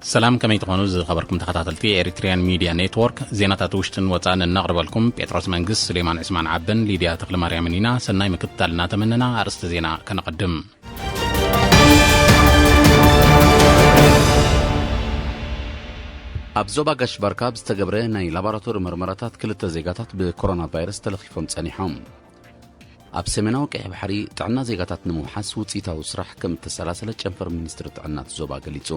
ሰላም፣ ከመይ ትኾኑ ዝኸበርኩም ተኸታተልቲ ኤሪትሪያን ሚድያ ኔትወርክ? ዜናታት ውሽጥን ወፃእን እናቕርበልኩም ጴጥሮስ መንግስት፣ ሱሌማን ዕስማን ዓብን ሊድያ ተኽለማርያምን ኢና። ሰናይ ምክትታል እናተመነና ኣርእስተ ዜና ከነቐድም። ኣብ ዞባ ጋሽ ባርካ ብዝተገብረ ናይ ላቦራቶሪ መርመራታት ክልተ ዜጋታት ብኮሮና ቫይረስ ተለኺፎም ጸኒሖም። ኣብ ሰሜናዊ ቀይሕ ባሕሪ ጥዕና ዜጋታት ንምውሓስ ውጽኢታዊ ስራሕ ከም እተሰላሰለ ጨንፈር ሚኒስትሪ ጥዕና እቲ ዞባ ገሊጹ።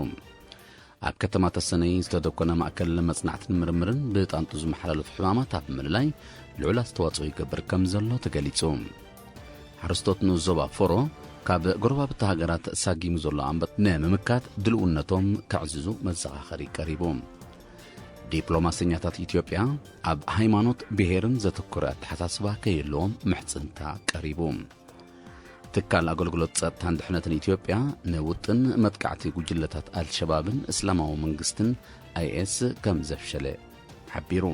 ኣብ ከተማ ተሰነይ ዝተደኮነ ማእከል መጽናዕትን ምርምርን ብጣንጡ ዝመሓላለፉ ሕማማት ኣብ ምልላይ ልዑል ኣስተዋጽኦ ይገብር ከም ዘሎ ተገሊጹ። ሓረስቶት ንኡስ ዞባ ፎሮ ካብ ጎረባብቲ ሃገራት ሳጊሙ ዘሎ ኣንበጣ ንምምካት ድልውነቶም ከዕዝዙ መዘኻኸሪ ቀሪቡ። ዲፕሎማሰኛታት ኢትዮጵያ ኣብ ሃይማኖት ብሄርን ዘተኮረ ኣተሓሳስባ ከየለዎም ምሕጽንታ ቀሪቡ። ትካል ኣገልግሎት ጸጥታን ድሕነትን ኢትዮጵያ ንውጥን መጥቃዕቲ ጉጅለታት ኣልሸባብን እስላማዊ መንግስትን ኣይኤስ ከም ዘፍሸለ ሓቢሩ።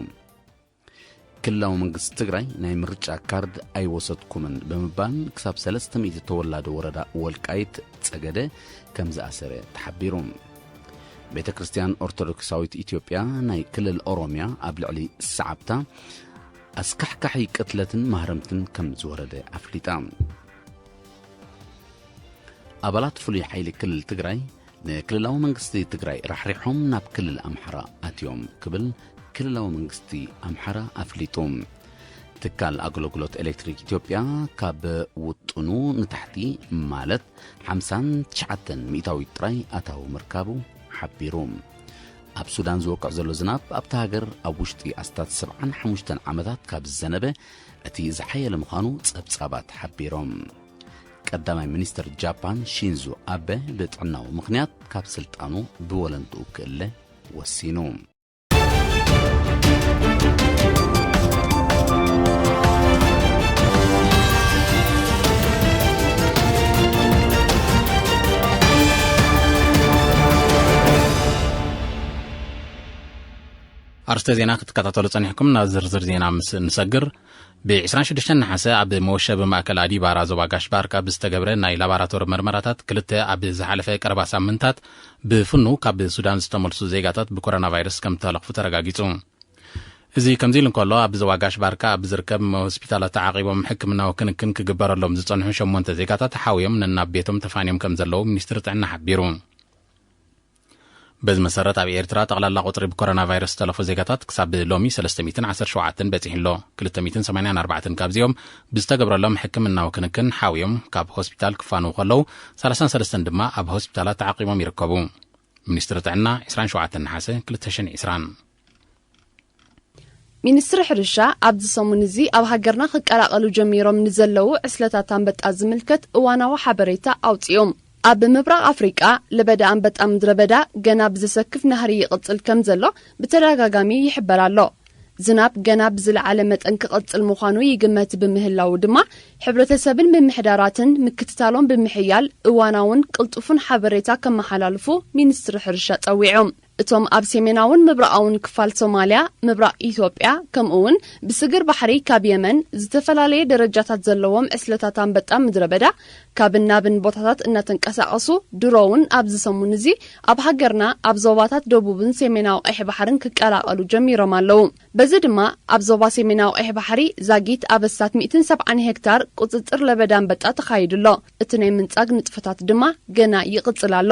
ክልላዊ መንግስቲ ትግራይ ናይ ምርጫ ካርድ ኣይወሰድኩምን ብምባል ክሳብ ሰለስተ ሚእቲ ተወላዶ ወረዳ ወልቃይት ጸገደ ከም ዝኣሰረ ተሓቢሩ። ቤተ ክርስቲያን ኦርቶዶክሳዊት ኢትዮጵያ ናይ ክልል ኦሮሚያ ኣብ ልዕሊ ሰዓብታ ኣስካሕካሒ ቅትለትን ማህረምትን ከም ዝወረደ ኣፍሊጣ። ኣባላት ፍሉይ ሓይሊ ክልል ትግራይ ንክልላዊ መንግስቲ ትግራይ ራሕሪሖም ናብ ክልል ኣምሓራ ኣትዮም ክብል ክልላዊ መንግስቲ ኣምሓራ ኣፍሊጡ። ትካል ኣገልግሎት ኤሌክትሪክ ኢትዮጵያ ካብ ውጥኑ ንታሕቲ ማለት ሓምሳን ትሽዓተን ሚእታዊት ጥራይ ኣታዊ ምርካቡ ሓቢሩ። ኣብ ሱዳን ዝወቅዕ ዘሎ ዝናብ ኣብታ ሃገር ኣብ ውሽጢ ኣስታት ሰብዓን ሓሙሽተን ዓመታት ካብ ዝዘነበ እቲ ዝሓየለ ምዃኑ ጸብጻባት ሓቢሮም። ቀዳማይ ሚኒስትር ጃፓን ሺንዞ ኣበ ብጥዕናዊ ምኽንያት ካብ ስልጣኑ ብወለንትኡ ክእለ ወሲኑ። ኣርስተ ዜና ክትከታተሉ ጸኒሕኩም፣ ናብ ዝርዝር ዜና ምስ እንሰግር፣ ብ ዕስራን ሽዱሽተን ነሓሰ ኣብ መወሸቢ ማእከል ኣዲባራ ዞባ ጋሽ ባርካ ብዝተገብረ ናይ ላባራቶሪ መርመራታት ክልተ ኣብ ዝሓለፈ ቀረባ ሳምንታት ብፍኑ ካብ ሱዳን ዝተመልሱ ዜጋታት ብኮሮና ቫይረስ ከም ዝተለኽፉ ተረጋጊጹ። እዚ ከምዚ ኢሉ እንከሎ፣ ኣብ ዞባ ጋሽ ባርካ ኣብ ዝርከብ ሆስፒታላት ተዓቒቦም ሕክምናዊ ክንክን ክግበረሎም ዝጸንሑ ሸሞንተ ዜጋታት ሓውዮም ነናብ ቤቶም ተፋንዮም ከም ዘለዉ ሚኒስትሪ ጥዕና ሓቢሩ። በዚ መሰረት ኣብ ኤርትራ ጠቕላላ ቁጽሪ ብኮሮና ቫይረስ ዝተለፉ ዜጋታት ክሳብ ሎሚ ሰለስተ ሚእትን ዓሰርተ ሸውዓተን በጺሑ ኣሎ። ክልተ ሚእትን ሰማንያን ኣርባዕተን ካብዚኦም ብዝተገብረሎም ሕክምናዊ ክንክን ሓውዮም ካብ ሆስፒታል ክፋንዉ ከለዉ፣ ሰላሳን ሰለስተን ድማ ኣብ ሆስፒታላት ተዓቂቦም ይርከቡ። ሚኒስትሪ ጥዕና ዕስራን ሸውዓተን ነሓሰ ክልተ ሽሕን ዕስራን። ሚኒስትሪ ሕርሻ ኣብዚ ሰሙን እዚ ኣብ ሃገርና ክቀላቐሉ ጀሚሮም ንዘለዉ ዕስለታት ኣንበጣ ዝምልከት እዋናዊ ሓበሬታ ኣውጺኦም። ኣብ ምብራቕ ኣፍሪቃ ለበዳ ኣንበጣ ምድረ በዳ ገና ብዘሰክፍ ናህሪ ይቕጽል ከም ዘሎ ብተደጋጋሚ ይሕበር ኣሎ። ዝናብ ገና ብዝለዓለ መጠን ክቕጽል ምዃኑ ይግመት ብምህላዉ ድማ ሕብረተሰብን ምምሕዳራትን ምክትታሎም ብምሕያል እዋናውን ቅልጡፍን ሓበሬታ ከመሓላልፉ ሚኒስትሪ ሕርሻ ጸዊዖም። እቶም ኣብ ሰሜናውን ምብራቓውን ክፋል ሶማልያ፣ ምብራቕ ኢትዮጵያ፣ ከምኡውን ብስግር ባሕሪ ካብ የመን ዝተፈላለየ ደረጃታት ዘለዎም ዕስለታት ኣንበጣ ምድረ በዳ ካብን ናብን ቦታታት እናተንቀሳቐሱ ድሮውን ኣብዚ ሰሙን እዚ ኣብ ሃገርና ኣብ ዞባታት ደቡብን ሰሜናዊ ቀይሕ ባሕርን ክቀላቐሉ ጀሚሮም ኣለዉ። በዚ ድማ ኣብ ዞባ ሰሜናዊ ቀይሕ ባሕሪ ዛጊት ኣብ ኣስታት ሚእትን ሰብዓን ሄክታር ቁጽጽር ለበዳ ኣንበጣ ተኻይዱ ኣሎ። እቲ ናይ ምንጻግ ንጥፈታት ድማ ገና ይቕጽል ኣሎ።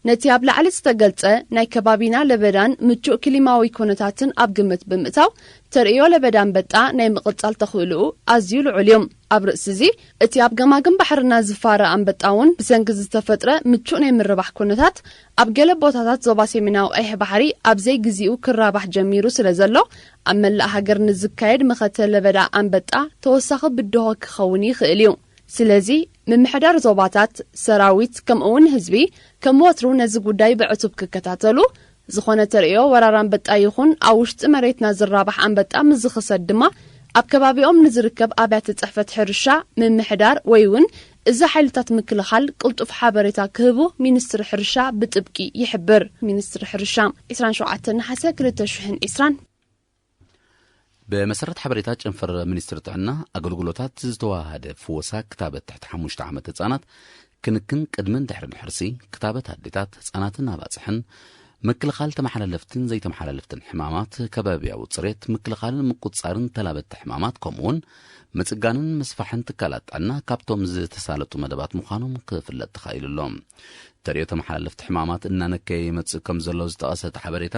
ነቲ ኣብ ላዕሊ ዝተገልጸ ናይ ከባቢና ለበዳን ምቹእ ክሊማዊ ኩነታትን ኣብ ግምት ብምእታው፣ ተርእዮ ለበዳ ኣንበጣ ናይ ምቕጻል ተኽእልኡ ኣዝዩ ልዑል እዩ። ኣብ ርእሲ እዚ፣ እቲ ኣብ ገማግም ባሕርና ዝፋረ ኣንበጣ እውን ብሰንኪ ዝተፈጥረ ምቹእ ናይ ምርባሕ ኩነታት፣ ኣብ ገለ ቦታታት ዞባ ሰሜናዊ ቀይሕ ባሕሪ ኣብ ዘይግዜኡ ክራባሕ ጀሚሩ ስለ ዘሎ፣ ኣብ መላእ ሃገር ንዝካየድ መኸተ ለበዳ ኣንበጣ ተወሳኺ ብድሆ ክኸውን ይኽእል እዩ። ስለዚ፣ ምምሕዳር ዞባታት፣ ሰራዊት፣ ከምኡውን ህዝቢ፣ ከም ወትሩ ነዚ ጉዳይ ብዕቱብ ክከታተሉ፣ ዝኾነ ተርእዮ ወራር ኣንበጣ ይኹን ኣብ ውሽጢ መሬትና ዝራባሕ ኣንበጣ ምስ ዝኽሰት ድማ፣ ኣብ ከባቢኦም ንዝርከብ ኣብያተ ጽሕፈት ሕርሻ፣ ምምሕዳር ወይ እውን እዚ ሓይልታት ምክልኻል ቅልጡፍ ሓበሬታ ክህቡ ሚኒስትሪ ሕርሻ ብጥብቂ ይሕብር። ሚኒስትሪ ሕርሻ፣ ዕስራን ሸውዓተን ነሓሰ ክልተ ሽሕን ዕስራን። ብመሰረት ሓበሬታ ጨንፈር ሚኒስትሪ ጥዕና ኣገልግሎታት ዝተዋሃደ ፍወሳ ክታበት ትሕቲ ሓሙሽተ ዓመት ህጻናት፣ ክንክን ቅድምን ድሕርን ሕርሲ፣ ክታበት ኣዴታት፣ ህጻናትን ኣባጽሕን፣ ምክልኻል ተመሓላለፍትን ዘይተመሓላለፍትን ሕማማት፣ ከባብያዊ ጽሬት፣ ምክልኻልን ምቁጽጻርን ተላበቲ ሕማማት፣ ከምኡውን ምጽጋንን ምስፋሕን ትካላት ጥዕና ካብቶም ዝተሳለጡ መደባት ምዃኖም ክፍለጥ ተኻኢሉ ኣሎ። ተርእዮ ተመሓላለፍቲ ሕማማት እናነከየ ይመጽእ ከም ዘሎ ዝጠቐሰ እቲ ሓበሬታ፣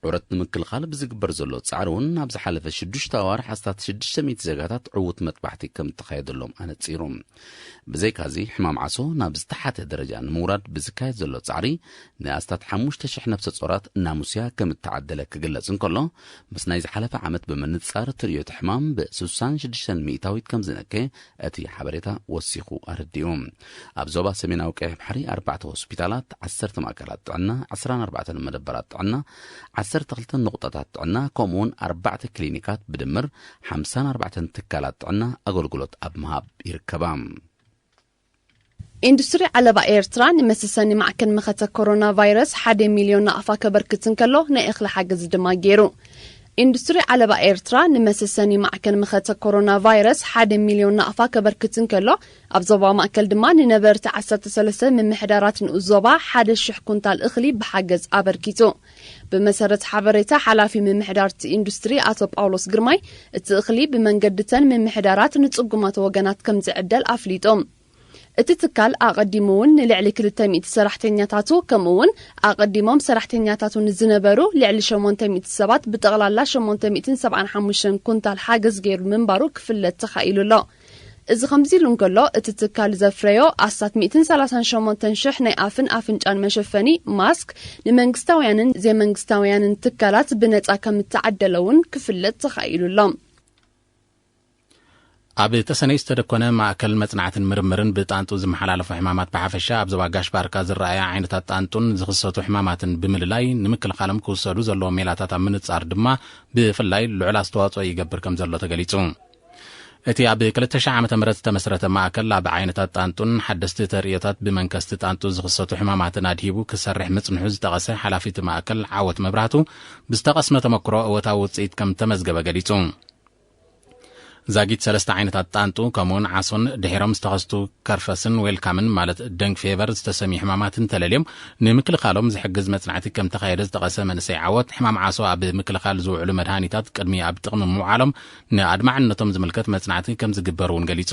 ዑረት ንምክልኻል ብዝግበር ዘሎ ጻዕሪ እውን ኣብ ዝሓለፈ ሽዱሽተ ኣዋርሕ ኣስታት ሽዱሽተ ሚእቲ ዜጋታት ዕዉት መጥባሕቲ ከም እተኻየደሎም ኣነጺሩ። ብዘይካዚ፣ ሕማም ዓሶ ናብ ዝተሓተ ደረጃ ንምውራድ ብዝካየድ ዘሎ ጻዕሪ፣ ንኣስታት ሓሙሽተ ሽሕ ነፍሰ ጾራት እናሙስያ ከም እተዓደለ ክግለጽ እንከሎ፣ ምስ ናይ ዝሓለፈ ዓመት ብምንጻር፣ ትርእዮ እቲ ሕማም ብ ስሳን ሽዱሽተን ሚእታዊት ከም ዝነከየ እቲ ሓበሬታ ወሲኹ ኣረዲኡ። ኣብ ዞባ ሰሜናዊ ቀይሕ ባሕሪ ኣርባዕተ ሆስፒታላት፣ ዓሰርተ ማእከላት ጥዕና፣ ዕስራን ኣርባዕተን መደበራት ጥዕና፣ ዓሰርተ ክልተ ንቑጣታት ጥዕና፣ ከምኡውን ኣርባዕተ ክሊኒካት፣ ብድምር ሓምሳን ኣርባዕተን ትካላት ጥዕና ኣገልግሎት ኣብ ምሃብ ይርከባ። ኢንዱስትሪ ዓለባ ኤርትራ ንመሰሰኒ ማዕከን መኸተ ኮሮና ቫይረስ ሓደ ሚልዮን ናቕፋ ከበርክት እንከሎ፣ ናይ እኽሊ ሓገዝ ድማ ገይሩ። ኢንዱስትሪ ዓለባ ኤርትራ ንመሰሰኒ ማዕከን መኸተ ኮሮና ቫይረስ ሓደ ሚልዮን ናቕፋ ከበርክት እንከሎ፣ ኣብ ዞባ ማእከል ድማ ንነበርቲ ዓሰርተ ሰለስተ ምምሕዳራት ንኡስ ዞባ ሓደ ሽሕ ኩንታል እኽሊ ብሓገዝ ኣበርኪቱ። ብመሰረት ሓበሬታ ሓላፊ ምምሕዳር እቲ ኢንዱስትሪ ኣቶ ጳውሎስ ግርማይ፣ እቲ እኽሊ ብመንገድተን ምምሕዳራት ንጽጉማት ወገናት ከም ዝዕደል ኣፍሊጡ። እቲ ትካል ኣቐዲሙ እውን ንልዕሊ ክልተ ሚእቲ ሰራሕተኛታቱ፣ ከምኡ እውን ኣቐዲሞም ሰራሕተኛታቱ ንዝነበሩ ልዕሊ ሸሞንተ ሚእቲ ሰባት ብጠቕላላ ሸሞንተ ሚእትን ሰብዓን ሓሙሽተን ኩንታል ሓገዝ ገይሩ ምንባሩ ክፍለጥ ተኻኢሉ ኣሎ። እዚ ከምዚ ኢሉ እንከሎ፣ እቲ ትካል ዘፍረዮ ኣስታት ሚእትን ሰላሳን ሸሞንተን ሽሕ ናይ ኣፍን ኣፍንጫን መሸፈኒ ማስክ ንመንግስታውያንን ዘይመንግስታውያንን ትካላት ብነጻ ከም እተዓደለ እውን ክፍለጥ ተኻኢሉ ኣሎ። ኣብ ተሰነይ ዝተደኮነ ማእከል መጽናዕትን ምርምርን ብጣንጡ ዝመሓላለፉ ሕማማት ብሓፈሻ ኣብ ዞባ ጋሽ ባርካ ዝረኣያ ዓይነታት ጣንጡን ዝኽሰቱ ሕማማትን ብምልላይ ንምክልኻሎም ክውሰዱ ዘለዎም ሜላታት ኣብ ምንጻር ድማ ብፍላይ ልዑል ኣስተዋጽኦ ይገብር ከም ዘሎ ተገሊጹ። እቲ ኣብ ክልተ ሺሕ ዓመተ ምህረት ዝተመስረተ ማእከል ኣብ ዓይነታት ጣንጡን ሓደስቲ ተርእዮታት ብመንከስቲ ጣንጡ ዝኽሰቱ ሕማማትን ኣድሂቡ ክሰርሕ ምጽንሑ ዝጠቐሰ ሓላፊ እቲ ማእከል ዓወት መብራህቱ ብዝተቐስመ ተመክሮ እወታዊ ውጽኢት ከም ተመዝገበ ገሊጹ። ዛጊት ሰለስተ ዓይነታት ጣንጡ ከምኡውን ዓሶን ድሒሮም ዝተኸስቱ ከርፈስን ዌልካምን ማለት ደንግ ፌቨር ዝተሰምዩ ሕማማትን ተለልዮም ንምክልኻሎም ዝሕግዝ መጽናዕቲ ከም ተኻየደ ዝጠቐሰ መንእሰይ ዓወት፣ ሕማም ዓሶ ኣብ ምክልኻል ዝውዕሉ መድሃኒታት ቅድሚ ኣብ ጥቕሚ ምውዓሎም ንኣድማዕነቶም ዝምልከት መጽናዕቲ ከም ዝግበር እውን ገሊጹ።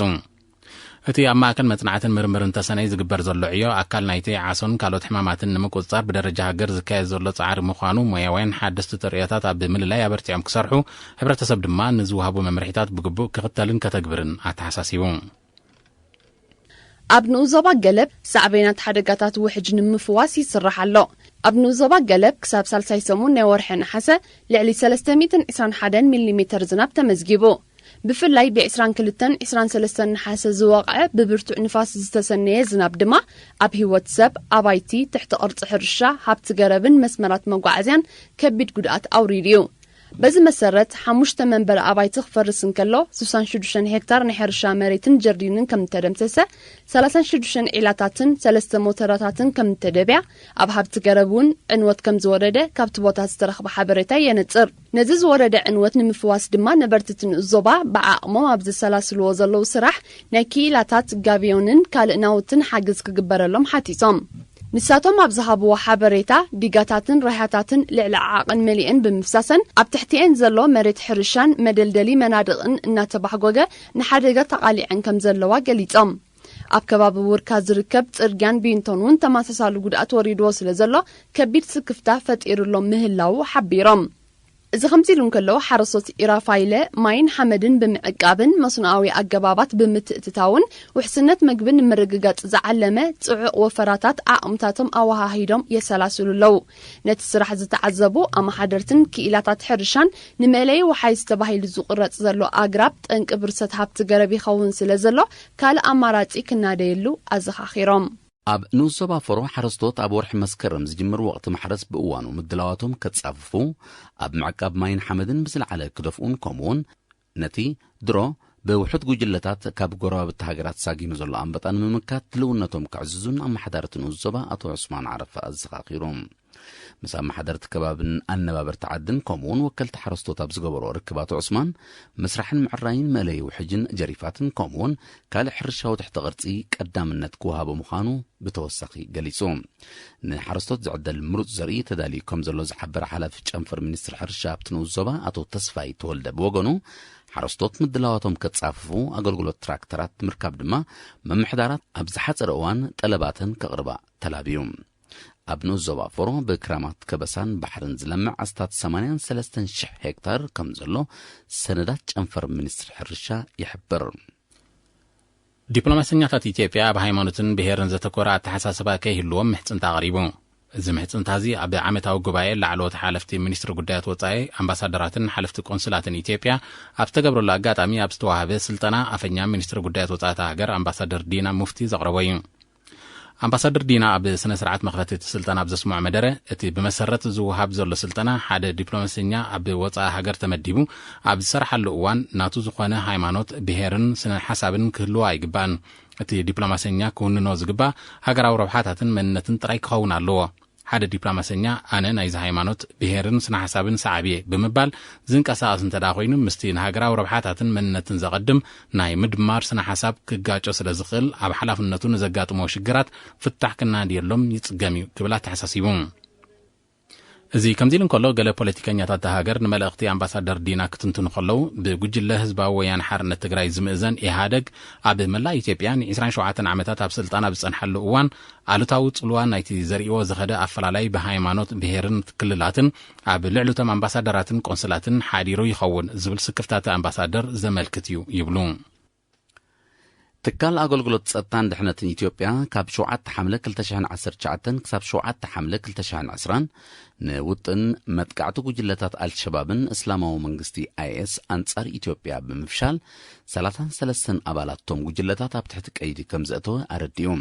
እቲ ኣብ ማእከል መጽናዕትን ምርምርን ተሰነይ ዝግበር ዘሎ ዕዮ ኣካል ናይቲ ዓሶን ካልኦት ሕማማትን ንምቁጽጻር ብደረጃ ሃገር ዝካየድ ዘሎ ጻዕሪ ምዃኑ ሞያውያን ሓደስቲ ተርእዮታት ኣብ ምልላይ ኣበርቲዖም ክሰርሑ፣ ሕብረተሰብ ድማ ንዝወሃቡ መምርሒታት ብግቡእ ክኽተልን ከተግብርን ኣተሓሳሲቡ። ኣብ ንኡስ ዞባ ገለብ ሳዕቤናት ሓደጋታት ውሕጅ ንምፍዋስ ይስራሕ ኣሎ። ኣብ ንኡስ ዞባ ገለብ ክሳብ ሳልሳይ ሰሙን ናይ ወርሒ ነሓሰ ልዕሊ ሰለስተ ሚእትን ዕስራን ሓደን ሚሊሜተር ዝናብ ተመዝጊቡ። ብፍላይ ብ ዕስራን ክልተን ዕስራን ሰለስተን ነሓሰ ዝወቕዐ ብብርቱዕ ንፋስ ዝተሰነየ ዝናብ ድማ ኣብ ህይወት ሰብ፣ ኣባይቲ፣ ትሕቲ ቅርጺ ሕርሻ፣ ሃብቲ ገረብን መስመራት መጓዓዝያን ከቢድ ጉድኣት ኣውሪዱ እዩ። በዚ መሰረት፣ ሓሙሽተ መንበሪ ኣባይቲ ክፈርስ እንከሎ፣ ስሳን ሽዱሽተን ሄክታር ናይ ሕርሻ መሬትን ጀርዲንን ከም እተደምሰሰ፣ ሰላሳን ሽዱሽተን ዒላታትን ሰለስተ ሞተራታትን ከም እተደብያ፣ ኣብ ሃብቲ ገረብ እውን ዕንወት ከም ዝወረደ ካብቲ ቦታ ዝተረኽበ ሓበሬታ የነጽር። ነዚ ዝወረደ ዕንወት ንምፍዋስ ድማ ነበርቲ እቲ ንኡስ ዞባ ብዓቕሞም ኣብ ዘሰላስልዎ ዘለዉ ስራሕ ናይ ክኢላታት ጋብዮንን ካልእ ናውትን ሓገዝ ክግበረሎም ሓቲቶም። ንሳቶም ኣብ ዝሃብዎ ሓበሬታ፣ ዲጋታትን ራሕያታትን ልዕሊ ዓቐን መሊአን ብምፍሳሰን ኣብ ትሕቲኤን ዘሎ መሬት ሕርሻን መደልደሊ መናድቕን እናተባሕጎገ ንሓደጋ ተቓሊዐን ከም ዘለዋ ገሊጾም። ኣብ ከባቢ ውርካ ዝርከብ ጽርግያን ቢንቶን እውን ተመሳሳሊ ጉድኣት ወሪድዎ ስለ ዘሎ ከቢድ ስክፍታ ፈጢሩሎም ምህላዉ ሓቢሮም። እዚ ከምዚ ኢሉ እንከሎ፣ ሓረስቶት ኢራፋይለ ማይን ሓመድን ብምዕቃብን መስኖኣዊ ኣገባባት ብምትእትታውን ውሕስነት መግቢ ንምርግጋጽ ዝዓለመ ጽዑቕ ወፈራታት ዓቕምታቶም ኣወሃሂዶም የሰላስሉ ኣለዉ። ነቲ ስራሕ ዝተዓዘቡ ኣመሓደርትን ክኢላታት ሕርሻን፣ ንመእለዪ ወሓይዝ ተባሂሉ ዝቑረጽ ዘሎ ኣግራብ ጠንቂ ብርሰት ሃብቲ ገረብ ይኸውን ስለ ዘሎ፣ ካልእ ኣማራጺ ክናደየሉ ኣዘኻኺሮም። ኣብ ንኡስ ዞባ ፈሮ ሓረስቶት ኣብ ወርሒ መስከረም ዝጅምር ወቕቲ ማሕረስ ብእዋኑ ምድላዋቶም ከጻፍፉ፣ ኣብ ምዕቃብ ማይን ሓመድን ብዝለዓለ ክደፍኡን ከምኡውን ነቲ ድሮ ብውሑድ ጉጅለታት ካብ ጎረባብቲ ሃገራት ሳጊኑ ዘሎ ኣንበጣ ንምምካት ድልውነቶም ከዕዝዙን ኣመሓዳሪ እቲ ንኡስ ዞባ ኣቶ ዑስማን ዓረፋ ኣዘኻኺሩ። ምስ ኣመሓደርቲ ከባብን ኣነባበርቲ ዓድን ከምኡውን ወከልቲ ሓረስቶት ኣብ ዝገበሮ ርክብ ኣቶ ዑስማን፣ ምስራሕን ምዕራይን መእለዪ ውሕጅን ጀሪፋትን ከምኡውን ካልእ ሕርሻዊ ትሕቲ ቅርጺ ቀዳምነት ክወሃቦ ምዃኑ ብተወሳኺ ገሊጹ። ንሓረስቶት ዝዕደል ምሩጽ ዘርኢ ተዳልዩ ከም ዘሎ ዝሓበረ ሓላፊ ጨንፈር ሚኒስትሪ ሕርሻ ኣብቲ ንኡስ ዞባ ኣቶ ተስፋይ ተወልደ ብወገኑ፣ ሓረስቶት ምድላዋቶም ከጻፍፉ ኣገልግሎት ትራክተራት ምርካብ ድማ ምምሕዳራት ኣብ ዝሓጸረ እዋን ጠለባተን ከቕርባ ተላብዩ። ኣብ ንኡስ ዞባ ፎሮ ብክራማት ከበሳን ባሕርን ዝለምዕ ኣስታት ሰማንያን ሰለስተን ሽሕ ሄክታር ከም ዘሎ ሰነዳት ጨንፈር ሚኒስትሪ ሕርሻ ይሕብር። ዲፕሎማሰኛታት ኢትዮጵያ ኣብ ሃይማኖትን ብሄርን ዘተኮረ ኣተሓሳስባ ከይህልዎም ምሕጽንታ ኣቕሪቡ። እዚ ምሕጽንታ እዚ ኣብ ዓመታዊ ጉባኤ ላዕለዎት ሓለፍቲ ሚኒስትሪ ጉዳያት ወጻኢ፣ ኣምባሳደራትን ሓለፍቲ ቆንስላትን ኢትዮጵያ ኣብ ዝተገብረሉ ኣጋጣሚ ኣብ ዝተዋህበ ስልጠና ኣፈኛ ሚኒስትሪ ጉዳያት ወጻኢ እታ ሃገር ኣምባሳደር ዲና ሙፍቲ ዘቕረቦ እዩ። ኣምባሳደር ዲና ኣብ ስነ ስርዓት መኽፈቲ እቲ ስልጠና ኣብ ዘስምዖ መደረ፣ እቲ ብመሰረት ዝወሃብ ዘሎ ስልጠና ሓደ ዲፕሎማሰኛ ኣብ ወጻኢ ሃገር ተመዲቡ ኣብ ዝሰርሓሉ እዋን ናቱ ዝኾነ ሃይማኖት፣ ብሄርን ስነ ሓሳብን ክህልዎ ኣይግባእን። እቲ ዲፕሎማሰኛ ክውንኖ ዝግባእ ሃገራዊ ረብሓታትን መንነትን ጥራይ ክኸውን ኣለዎ። ሓደ ዲፕሎማሰኛ ኣነ ናይዚ ሃይማኖት፣ ብሄርን ስነ ሓሳብን ሰዓቢ እየ ብምባል ዝንቀሳቐስ እንተ ደኣ ኮይኑ፣ ምስቲ ንሃገራዊ ረብሓታትን መንነትን ዘቐድም ናይ ምድማር ስነ ሓሳብ ክጋጮ ስለ ዝኽእል፣ ኣብ ሓላፍነቱ ንዘጋጥሞ ሽግራት ፍታሕ ክናድየሎም ይጽገም እዩ ክብል ኣተሓሳሲቡ። እዚ ከምዚ ኢሉ እንከሎ፣ ገለ ፖለቲከኛታት እታ ሃገር ንመልእኽቲ ኣምባሳደር ዲና ክትንትኑ ከለዉ፣ ብጉጅለ ህዝባዊ ወያነ ሓርነት ትግራይ ዝምእዘን ኢህኣደግ ኣብ መላእ ኢትዮጵያ ን ዒስራን ሸውዓተን ዓመታት ኣብ ስልጣን ኣብ ዝጸንሓሉ እዋን ኣሉታዊ ጽልዋ ናይቲ ዘርእዎ ዝኸደ ኣፈላላይ ብሃይማኖት፣ ብሄርን ክልላትን ኣብ ልዕሊ እቶም ኣምባሳደራትን ቆንስላትን ሓዲሩ ይኸውን ዝብል ስክፍታቲ ኣምባሳደር ዘመልክት እዩ ይብሉ። ትካል ኣገልግሎት ጸጥታን ድሕነትን ኢትዮጵያ ካብ ሸውዓተ ሓምለ ክልተ ሽሕን ዓሰርተ ትሽዓተን ክሳብ ሸውዓተ ሓምለ ክልተ ሽሕን ዕስራን ንውጥን መጥቃዕቲ ጉጅለታት ኣልሸባብን እስላማዊ መንግስቲ ኣይኤስ ኣንጻር ኢትዮጵያ ብምፍሻል፣ ሰላሳን ሰለስተን ኣባላት እቶም ጉጅለታት ኣብ ትሕቲ ቀይዲ ከም ዘእተወ ኣረዲኡ።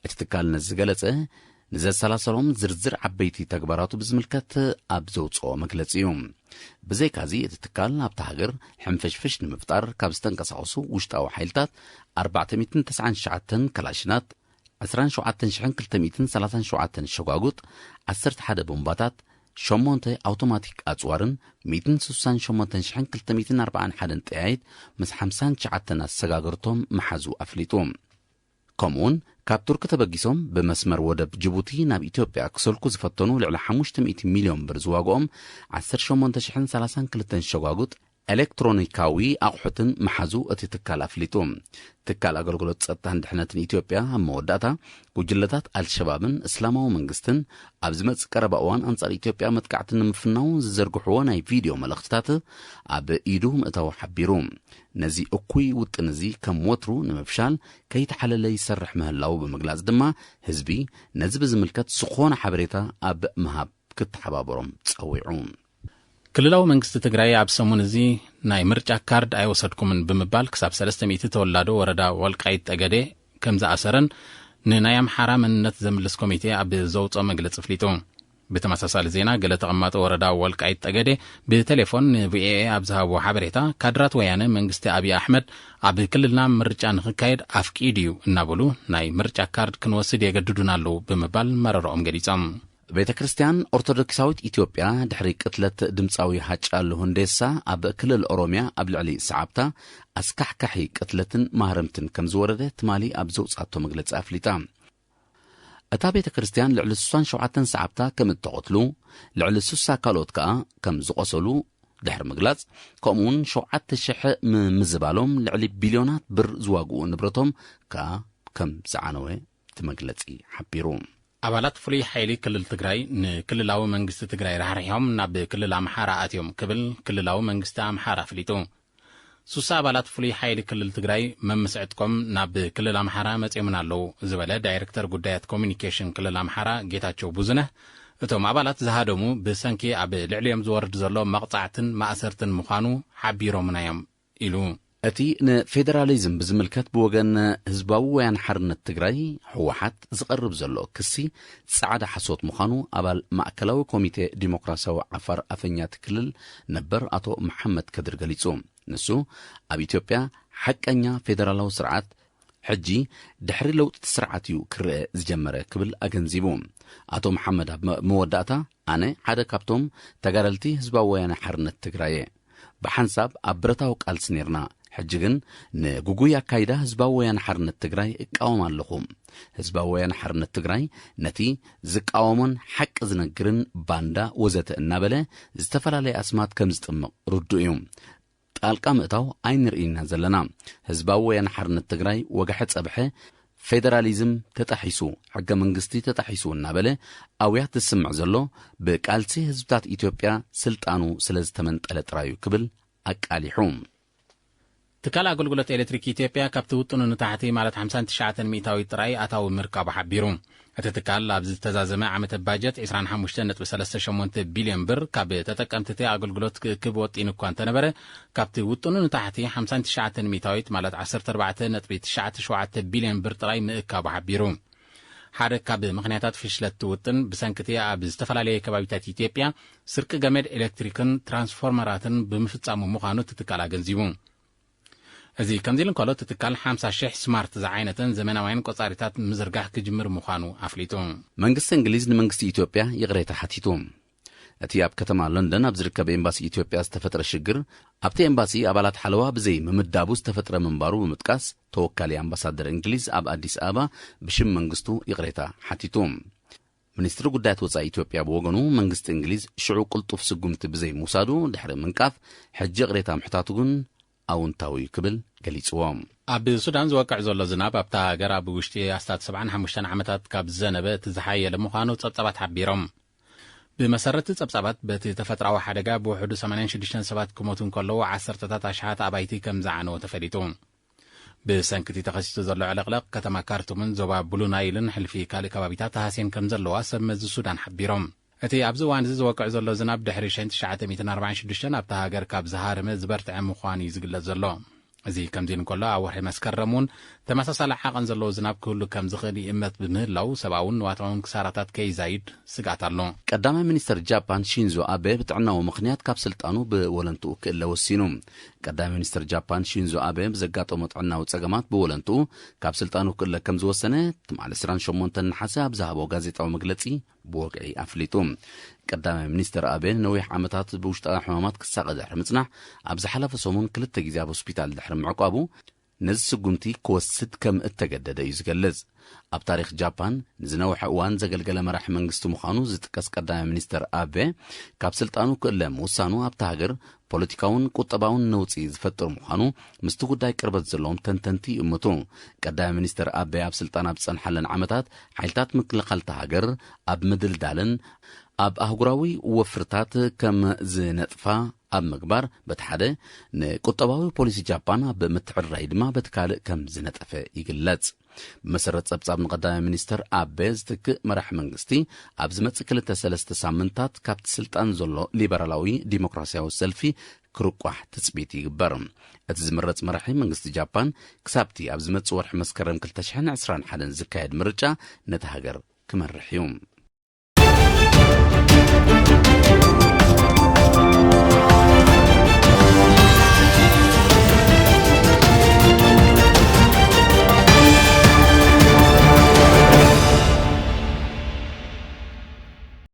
እቲ ትካል ነዚ ዝገለጸ፣ ንዘሰላሰሎም ዝርዝር ዓበይቲ ተግባራቱ ብዝምልከት ኣብ ዘውጽኦ መግለጺ እዩ። ብዘይካዚ፣ እቲ ትካል ኣብታ ሃገር ሕንፍሽፍሽ ንምፍጣር ካብ ዝተንቀሳቐሱ ውሽጣዊ ሓይልታት ኣርባዕተ ሚእትን ተስዓን ትሽዓተን ከላሽናት፣ ዕስራን ሸውዓተን ሽሕን ክልተ ሚእትን ሰላሳን ሸውዓተን ሸጓጉጥ፣ ዓሰርተ ሓደ ቦምባታት፣ ሸሞንተ ኣውቶማቲክ ኣጽዋርን ሚእትን ስሳን ሸሞንተን ሽሕን ክልተ ሚእትን ኣርባዓን ሓደን ጠያይት ምስ ሓምሳን ትሽዓተን ኣሰጋገርቶም ምሓዙ ኣፍሊጡ። ከምኡውን ካብ ቱርኪ ተበጊሶም ብመስመር ወደብ ጅቡቲ ናብ ኢትዮጵያ ክሰልኩ ዝፈተኑ ልዕሊ ሓሙሽተ ሚእቲ ሚልዮን ብር ዝዋግኦም ዓሰርተ ሸሞንተ ሽሕን ሰላሳን ክልተን ሸጓጉጥ ኤሌክትሮኒካዊ ኣቑሑትን ምሓዙ እቲ ትካል ኣፍሊጡ። ትካል ኣገልግሎት ጸጥታን ድሕነትን ኢትዮጵያ ኣብ መወዳእታ፣ ጉጅለታት ኣልሸባብን እስላማዊ መንግስትን ኣብ ዝመጽእ ቀረባ እዋን ኣንጻር ኢትዮጵያ መጥቃዕቲ ንምፍናው ዝዘርግሕዎ ናይ ቪድዮ መልእኽትታት ኣብ ኢዱ ምእታው ሓቢሩ። ነዚ እኩይ ውጥን እዚ ከም ወትሩ ንምፍሻል ከይተሓለለ ይሰርሕ ምህላው ብምግላጽ ድማ፣ ህዝቢ ነዚ ብዝምልከት ዝኾነ ሓበሬታ ኣብ ምሃብ ክተሓባበሮም ጸዊዑ። ክልላዊ መንግስቲ ትግራይ ኣብ ሰሙን እዚ ናይ ምርጫ ካርድ ኣይወሰድኩምን ብምባል ክሳብ ሰለስተ ሚእቲ ተወላዶ ወረዳ ወልቃይት ጠገዴ ከም ዝኣሰረን ንናይ ኣምሓራ መንነት ዘምልስ ኮሚቴ ኣብ ዘውፅኦ መግለፂ ኣፍሊጡ። ብተመሳሳሊ ዜና፣ ገለ ተቐማጦ ወረዳ ወልቃይት ጠገዴ ብቴሌፎን ንቪኦኤ ኣብ ዝሃብዎ ሓበሬታ፣ ካድራት ወያነ መንግስቲ ኣብይ ኣሕመድ ኣብ ክልልና ምርጫ ንኽካየድ ኣፍቂዱ እዩ እናበሉ ናይ ምርጫ ካርድ ክንወስድ የገድዱና ኣለዉ ብምባል መረረኦም ገሊጾም። ቤተ ክርስቲያን ኦርቶዶክሳዊት ኢትዮጵያ ድሕሪ ቅትለት ድምፃዊ ሃጫሉ ሁንዴሳ ኣብ ክልል ኦሮሚያ ኣብ ልዕሊ ሰዓብታ ኣስካሕካሒ ቅትለትን ማህረምትን ከም ዝወረደ ትማሊ ኣብ ዘውጻቶ መግለጺ ኣፍሊጣ። እታ ቤተ ክርስቲያን ልዕሊ ስሳን ሸውዓተን ሰዓብታ ከም እተቐትሉ፣ ልዕሊ ስሳ ካልኦት ከኣ ከም ዝቖሰሉ ድሕሪ ምግላጽ፣ ከምኡውን ሸውዓተ ሽሕ ምምዝባሎም ልዕሊ ቢልዮናት ብር ዝዋግኡ ንብረቶም ከኣ ከም ዝዓነወ እቲ መግለጺ ሓቢሩ። ኣባላት ፍሉይ ሓይሊ ክልል ትግራይ ንክልላዊ መንግስቲ ትግራይ ራሕሪሖም ናብ ክልል ኣምሓራ ኣትዮም ክብል ክልላዊ መንግስቲ ኣምሓራ ኣፍሊጡ። ሱሳ ኣባላት ፍሉይ ሓይሊ ክልል ትግራይ መምስዕጥቆም ናብ ክልል ኣምሓራ መጺኦምን ኣለዉ ዝበለ ዳይሬክተር ጉዳያት ኮሚኒኬሽን ክልል ኣምሓራ ጌታቸው ብዙነህ፣ እቶም ኣባላት ዝሃደሙ ብሰንኪ ኣብ ልዕሊኦም ዝወርድ ዘሎ መቕጻዕትን ማእሰርትን ምዃኑ ሓቢሮምና እዮም ኢሉ። እቲ ንፌደራሊዝም ብዝምልከት ብወገን ህዝባዊ ወያነ ሓርነት ትግራይ፣ ህወሓት፣ ዝቐርብ ዘሎ ክሲ ጻዕዳ ሓሶት ምዃኑ ኣባል ማእከላዊ ኮሚቴ ዲሞክራሲያዊ ዓፋር ኣፈኛ እቲ ክልል ነበር ኣቶ መሓመድ ከድር ገሊጹ። ንሱ ኣብ ኢትዮጵያ ሓቀኛ ፌደራላዊ ስርዓት ሕጂ ድሕሪ ለውጢ እቲ ስርዓት እዩ ክረአ ዝጀመረ ክብል ኣገንዚቡ። ኣቶ መሓመድ ኣብ መ-፣ መወዳእታ፣ ኣነ ሓደ ካብቶም ተጋደልቲ ህዝባዊ ወያነ ሓርነት ትግራይ እየ። ብሓንሳብ ኣብ ብረታዊ ቃልሲ ነይርና። ሕጂ ግን ንግጉይ ኣካይዳ ህዝባዊ ወያነ ሓርነት ትግራይ እቃወም ኣለኹ። ህዝባዊ ወያነ ሓርነት ትግራይ ነቲ ዝቃወሞን ሓቂ ዝነግርን ባንዳ ወዘተ እናበለ ዝተፈላለየ ኣስማት ከም ዝጥምቕ ርዱእ እዩ። ጣልቃ ምእታው ኣይንርእይና ዘለና። ህዝባዊ ወያነ ሓርነት ትግራይ ወግሐ ጸብሐ ፌደራሊዝም ተጣሒሱ፣ ሕገ መንግስቲ ተጣሒሱ እናበለ ኣውያት ዝስምዕ ዘሎ ብቃልሲ ህዝብታት ኢትዮጵያ ስልጣኑ ስለ ዝተመንጠለ ጥራይ እዩ ክብል ኣቃሊሑ። ትካል ኣገልግሎት ኤሌክትሪክ ኢትዮጵያ ካብቲ ውጥኑ ንታሕቲ ማለት ሓምሳን ትሽዓተን ሚእታዊት ጥራይ ኣታዊ ምርካቡ ሓቢሩ። እቲ ትካል ኣብ ዝተዛዘመ ዓመተ ባጀት ዕስራን ሓሙሽተን ነጥቢ ሰለስተ ሸሞንተ ቢልዮን ብር ካብ ተጠቀምቲ እቲ ኣገልግሎት ክእክብ ወጢኑ እኳ እንተነበረ፣ ካብቲ ውጥኑ ንታሕቲ ሓምሳን ትሽዓተን ሚእታዊት ማለት ዓሰርተ ኣርባዕተ ነጥቢ ትሽዓተ ሸውዓተ ቢልዮን ብር ጥራይ ምእካቡ ሓቢሩ። ሓደ ካብ ምኽንያታት ፍሽለት እቲ ውጥን ብሰንኪ እቲ ኣብ ዝተፈላለየ ከባቢታት ኢትዮጵያ ስርቂ ገመድ ኤሌክትሪክን ትራንስፎርመራትን ብምፍጻሙ ምዃኑ እቲ ትካል ኣገንዚቡ። እዚ ከምዚ ኢሉ እንከሎ፣ እቲ ትካል ሓምሳ ሽሕ ስማርት ዝዓይነተን ዘመናውያን ቆጻሪታት ምዝርጋሕ ክጅምር ምዃኑ ኣፍሊጡ። መንግስቲ እንግሊዝ ንመንግስቲ ኢትዮጵያ ይቕሬታ ሓቲቱ። እቲ ኣብ ከተማ ሎንደን ኣብ ዝርከብ ኤምባሲ ኢትዮጵያ ዝተፈጥረ ሽግር፣ ኣብቲ ኤምባሲ ኣባላት ሓለዋ ብዘይ ምምዳቡ ዝተፈጥረ ምንባሩ ብምጥቃስ፣ ተወካሊ ኣምባሳደር እንግሊዝ ኣብ ኣዲስ ኣበባ ብሽም መንግስቱ ይቕሬታ ሓቲቱ። ሚኒስትሪ ጉዳያት ወጻኢ ኢትዮጵያ ብወገኑ፣ መንግስቲ እንግሊዝ ሽዑ ቅልጡፍ ስጉምቲ ብዘይ ምውሳዱ ድሕሪ ምንቃፍ፣ ሕጂ ይቕሬታ ምሕታቱ ግን ኣውንታዊ እዩ ክብል ገሊጽዎ። ኣብ ሱዳን ዝወቅዕ ዘሎ ዝናብ ኣብታ ሃገር ኣብ ውሽጢ ኣስታት ሰብዓን ሓሙሽተን ዓመታት ካብ ዝዘነበ እቲ ዝሓየለ ምዃኑ ጸብጻባት ሓቢሮም። ብመሰረት ጸብጻባት፣ በቲ ተፈጥራዊ ሓደጋ ብውሕዱ ሰማንያን ሽዱሽተን ሰባት ክሞቱ እንከለዉ፣ ዓሰርተታት ኣሽሓት ኣባይቲ ከም ዝዓነወ ተፈሊጡ። ብሰንኪ እቲ ተኸሲቱ ዘሎ ዕልቕልቕ፣ ከተማ ካርቱምን ዞባ ብሉ ናይልን ሕልፊ ካልእ ከባቢታት ተሃስየን ከም ዘለዋ ሰብ መዚ ሱዳን ሓቢሮም። እቲ ኣብዚ እዋን እዚ ዝወቅዕ ዘሎ ዝናብ ድሕሪ ሽሕን ትሽዓተ ሚእትን ኣርባዓን ሽዱሽተን ኣብታ ሃገር ካብ ዝሃረመ ዝበርትዐ ምዃኑ እዩ ዝግለጽ ዘሎ። እዚ ከምዚ ኢሉ እንከሎ፣ ኣብ ወርሒ መስከረም እውን ተመሳሳሊ ዓቐን ዘለዎ ዝናብ ክህሉ ከም ዝኽእል ይእመት ብምህላው፣ ሰብኣውን ንዋታውን ክሳራታት ከይዛይድ ስግኣት ኣሎ። ቀዳማይ ሚኒስተር ጃፓን ሺንዞ ኣቤ ብጥዕናዊ ምኽንያት ካብ ስልጣኑ ብወለንትኡ ክእለ ወሲኑ። ቀዳማይ ሚኒስተር ጃፓን ሺንዞ ኣቤ ብዘጋጠሞ ጥዕናዊ ጸገማት ብወለንትኡ ካብ ስልጣኑ ክእለ ከም ዝወሰነ ትማሊ ዕስራን ሸሞንተን ነሓሰ ኣብ ዝሃቦ ጋዜጣዊ መግለጺ ብወግዒ ኣፍሊጡ። ቀዳማይ ሚኒስተር ኣቤ ንነዊሕ ዓመታት ብውሽጣዊ ሕማማት ክሳቐ ድሕሪ ምጽናሕ፣ ኣብ ዝሓለፈ ሰሙን ክልተ ግዜ ኣብ ሆስፒታል ድሕሪ ምዕቋቡ፣ ነዚ ስጉምቲ ክወስድ ከም እተገደደ እዩ ዝገልጽ። ኣብ ታሪኽ ጃፓን ንዝነውሐ እዋን ዘገልገለ መራሒ መንግስቲ ምዃኑ ዝጥቀስ ቀዳማይ ሚኒስተር ኣቤ፣ ካብ ስልጣኑ ክእለ ምውሳኑ ኣብታ ሃገር ፖለቲካውን ቁጠባውን ነውጺ ዝፈጥር ምዃኑ ምስቲ ጉዳይ ቅርበት ዘለዎም ተንተንቲ ይእምቱ። ቀዳማይ ሚኒስተር ኣቤ ኣብ ስልጣን ኣብ ዝጸንሓለን ዓመታት፣ ሓይልታት ምክልኻል እታ ሃገር ኣብ ምድልዳልን ኣብ ኣህጉራዊ ወፍርታት ከም ዝነጥፋ ኣብ ምግባር፣ በቲ ሓደ ንቁጠባዊ ፖሊሲ ጃፓን ኣብ ምትዕርራይ ድማ በቲ ካልእ ከም ዝነጠፈ ይግለጽ። ብመሰረት ጸብጻብ ንቀዳማይ ሚኒስተር ኣቤ ዝትክእ መራሕ መንግስቲ፣ ኣብ ዝመጽእ ክልተ ሰለስተ ሳምንታት ካብቲ ስልጣን ዘሎ ሊበራላዊ ዲሞክራሲያዊ ሰልፊ ክርቋሕ ትጽቢት ይግበር። እቲ ዝምረጽ መራሒ መንግስቲ ጃፓን፣ ክሳብቲ ኣብ ዝመጽእ ወርሒ መስከረም ክልተ ሽሕን ዕስራን ሓደን ዝካየድ ምርጫ ነቲ ሃገር ክመርሕ እዩ።